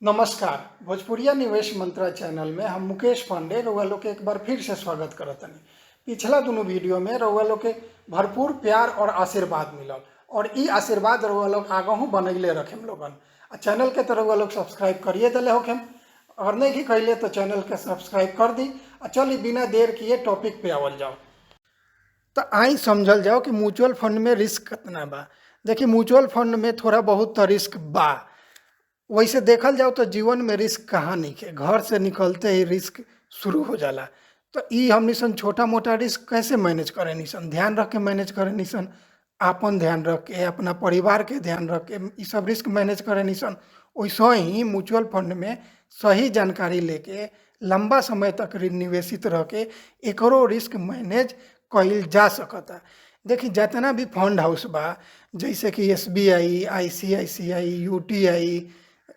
नमस्कार, भोजपुरिया निवेश मंत्रा चैनल में हम मुकेश पांडे रउआ लोग के एक बार फिर से स्वागत करतनी। पिछला दुनू वीडियो में रउआ लोग के भरपूर प्यार और आशीर्वाद मिलल और ई आशीर्वाद रउआ लोग आगहू बनैले रखेम लोगन। आ चैनल के तो रउआ लोग सब्सक्राइब करिए दिले होखेम, अगर नहीं भी कैले तो चैनल के सब्सक्राइब कर दी। आ चली बिना देर किए टॉपिक पे आवल जाओ। तो आई समझल जाओ कि म्यूचुअल फंड में रिस्क कितना बा। देखिए, म्यूचुअल फंड में थोड़ा बहुत तो रिस्क बा। वैसे देखल जाओ तो जीवन में रिस्क कहाँ नहीं है, घर से निकलते ही रिस्क शुरू हो जाला। तो ई हमनी सन छोटा मोटा रिस्क कैसे मैनेज करे सन, ध्यान रख के मैनेज करे सन, आपन ध्यान रख के, अपना परिवार के ध्यान रख के ई सब रिस्क मैनेज करे सन। वैसे ही म्यूचुअल फंड में सही जानकारी लेके लंबा समय तक निवेशित रह के एकरो रिस्क मैनेज कईल जा सकता। देखिए, जितना भी फंड हाउस बा, जैसे कि SBI, ICICI, UTI,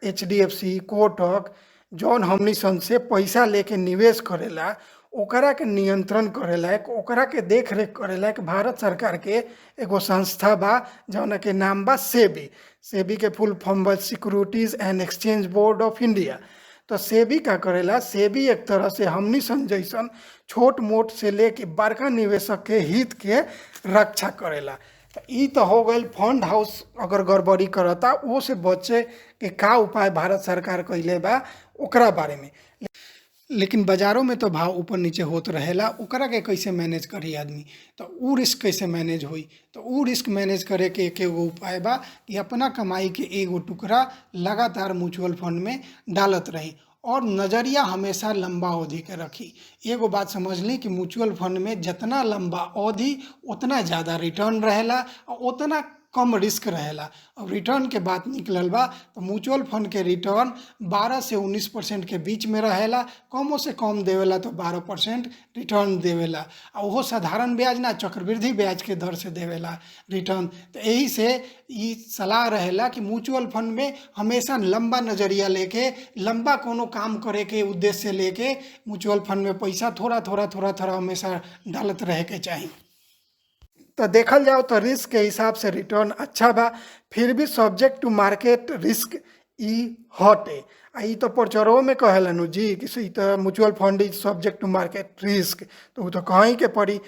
HDFC, Kotak, जौन हमनी सन से पैसा लेके निवेश करेला, ओकरा के नियंत्रण करेला, एक ओकरा के देख रेख करेला एक भारत सरकार के एगो संस्था बा जौना के नाम बा सेबी। सेबी के फुल फॉर्म बा Securities and Exchange Board of India. तो सेबी का करेला, सेबी एक तरह से हमनी सन जैसन छोट मोट से लेके बड़का निवेशक के हित के रक्षा करेला। तो ई तो हो गई फंड हाउस अगर गड़बड़ी करता वो से बचे के का उपाय भारत सरकार कैले बा ओकरा बारे में। लेकिन बाजारों में तो भाव ऊपर नीचे होत रहेला, ओकरा के कैसे मैनेज करी आदमी, तो ऊ रिस्क कैसे मैनेज होई? तो ऊ रिस्क मैनेज करे के एक एगो उपाय बा कि अपना कमाई के एगो टुकड़ा लगातार म्यूचुअल फंड में डालत रही और नज़रिया हमेशा लंबा अवधि के रखी। एगो बात समझ ली कि म्यूचुअल फंड में जितना लंबा अवधि उतना ज़्यादा रिटर्न रहेला और उतना कम रिस्क रहेला। अब रिटर्न के बात निकलल बा तो म्यूचुअल फंड के रिटर्न 12 से 19% के बीच में रहेला। कमों से कम देवेला तो 12% रिटर्न देवेला, आ ओहो साधारण ब्याज ना, चक्रवृद्धि ब्याज के दर से देवेला रिटर्न। तो यही से ई सलाह रहेला कि म्यूचुअल फंड में हमेशा लंबा नज़रिया लेके, लंबा कोनो काम करे के उद्देश्य लेके म्यूचुअल फंड में पैसा थोड़ा थोड़ा थोड़ा थोड़ा हमेशा डालत रहे के चाही। तो देखल जाओ तो रिस्क के हिसाब से रिटर्न अच्छा बा, फिर भी सब्जेक्ट टू मार्केट रिस्क ई हटे। आ ई तो प्रचारों में कहेलन जी कि ई तो mutual fund is subject to market risk, तो उ तो कहीं के पड़ी।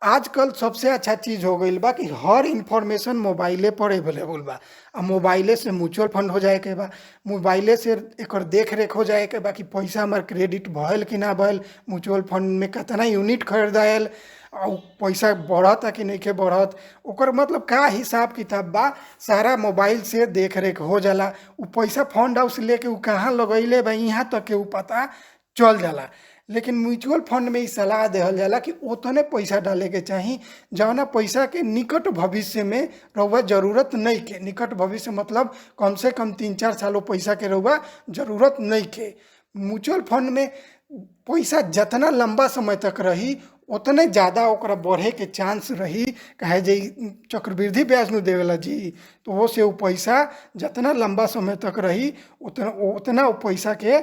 आजकल सबसे अच्छा चीज़ हो गई बा कि हर इन्फॉर्मेशन मोबाइले पर अवेलेबल बा। आ मोबाइले से म्यूचुअल फंड हो जाए के बा, मोबाइले से एकर देख रेख हो जाए के बा कि पैसा हमार क्रेडिट भयल कि ना भयल, म्यूचुअल फंड में कितना यूनिट खरीदायल और पैसा बढ़त कि नहीं के बढ़त, ओकर मतलब का हिसाब किताब बा, सारा मोबाइल से देख रेख हो जाला। उ पैसा फंड हाउस लेके उ कहाँ लगैले बा यहाँ तक के उ पता चल जाला। लेकिन म्यूचुअल फंड में ई सलाह देहल जाला कि उतने पैसा डाले के चाही जौना पैसा के निकट भविष्य में रउआ जरूरत नहीं के। निकट भविष्य मतलब कम से कम 3-4 साल पैसा के रउआ जरूरत नहीं के। म्यूचुअल फंड में पैसा जितना लंबा समय तक रही उतने ज़्यादा ओकरा बढ़े के चांस रही, काहे जे चक्रवृद्धि ब्याज न देवेला जी, तो वो से उ पैसा जितना लंबा समय तक रही उतना उतना उ पैसा के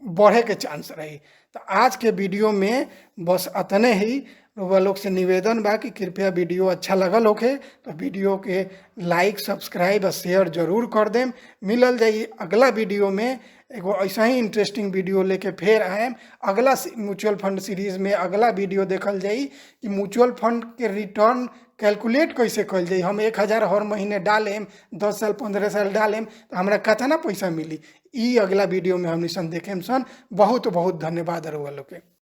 बढ़े के चांस रही। तो आज के वीडियो में बस अतने ही। रउआ लोग से निवेदन बा कि कृपया वीडियो अच्छा लगल होखे तो वीडियो के लाइक, सब्सक्राइब और शेयर जरूर कर देम। मिलल जाई अगला वीडियो में एगो ऐसा ही इंटरेस्टिंग वीडियो लेके फिर आएम। अगला म्यूचुअल फंड सीरीज में अगला वीडियो देखल जाई कि म्यूचुअल फंड के रिटर्न कैलकुलेट कैसे कइल जाई। हम 1000 हर महीने डालेम, 10 साल 15 साल डालेम तो हमरा कितना पैसा मिली, ई अगला वीडियो में हमनी सन देखेम सन। बहुत बहुत धन्यवाद रउआ लोग के।